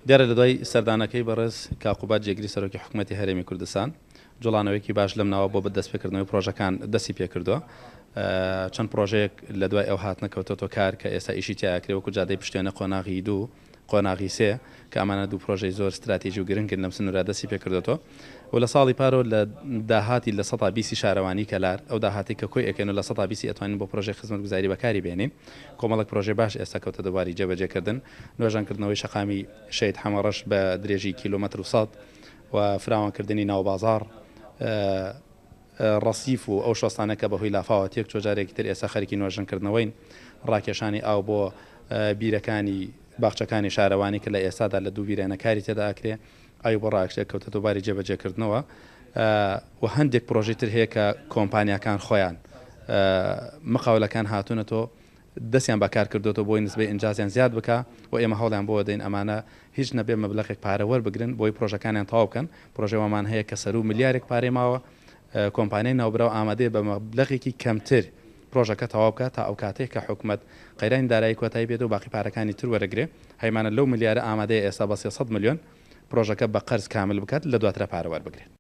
دیارە لە دوای سەردانەکەی بەڕێز کاک قوباد جێگری سەرۆکی حکومەتی هەرێمی کوردستان، جوڵانەوەیەکی باش لەم ناوە بۆ دەستپێکردنەوەی پرۆژەکان دەستی پێکردووە. چەند پرۆژەیەک لە دوای ئەو هاتنە کەوتۆتۆ کار کە ئێستا ئیشی تیا ئەکرێ وەکو جادەی پشتێنە قۆناغی دوو، قۆناغی سێ کە ئەمانە دوو پرۆژەی زۆر ستراتیجی و گرنگن لەم سنوورە دەستی پێکردۆتۆ و لە ساڵی پارەوە لە داهاتی 20% ی شارەوانی کەلار ئەو داهاتەی کە کۆی ئەکەین و 20% ی ئەتوانین بۆ پرۆژەی خزمەتگوزاری بەکاری بێنین. کۆمەڵێک پرۆژەی باش ئێستا کەوتە بواری جێبەجێکردن، نۆژەنکردنەوەی شەقامی شەهید حەمەڕەش بە درێژی کیلۆمەتر و سەد و فراوانکردنی ناوبازاڕ، ڕەسیف و ئەو شۆستانە کە بەهۆی لافاوە تێکچووە جارێکی تر ئێستا خەریکی نۆژەنکردنەوەین، ڕاکێشانی ئاو بۆ بیرەکانی باخچەکانی شارەوانی کە لە ئێستادا لە دوو بیرانە کاری تێدا ئەکرێ ئاوی بۆ ڕاکرێ کەوتەتەوە باری جێبەجێکردنەوە و هەندێک پرۆژەی تر هەیە کە کۆمپانیاکان خۆیان مقاولەکان هاتوونەتەوە دەستیان بە کار کردۆتەوە بۆی نسبەی ئینجازیان زیاد بکا و ئێمە هەوڵیان بۆ دەین ئەمانە هیچ نەبێ مەبلەغێک پارە وەربگرن بۆی پرۆژەکانیان تەواو بکەن پرۆژەی وامان هەیە کە سەروو ملیارێک پارەی ماوە کۆمپانیای ناوبراو ئامادەیە بە مەبلەغێکی کەمتر پرۆژەکە تەواو بکات تا ئەوکاتەی کە حکومەت قەیرانی دارایی کۆتایی بێت و باقی پارەکانی تر وەرەگرێ هەیمانە لەو ملیارە ئامادەیە ئێستا بە 300 ملیۆن پرۆژەکە بە قەرز کامل بکات لە دواترا پارە وەربگرێت.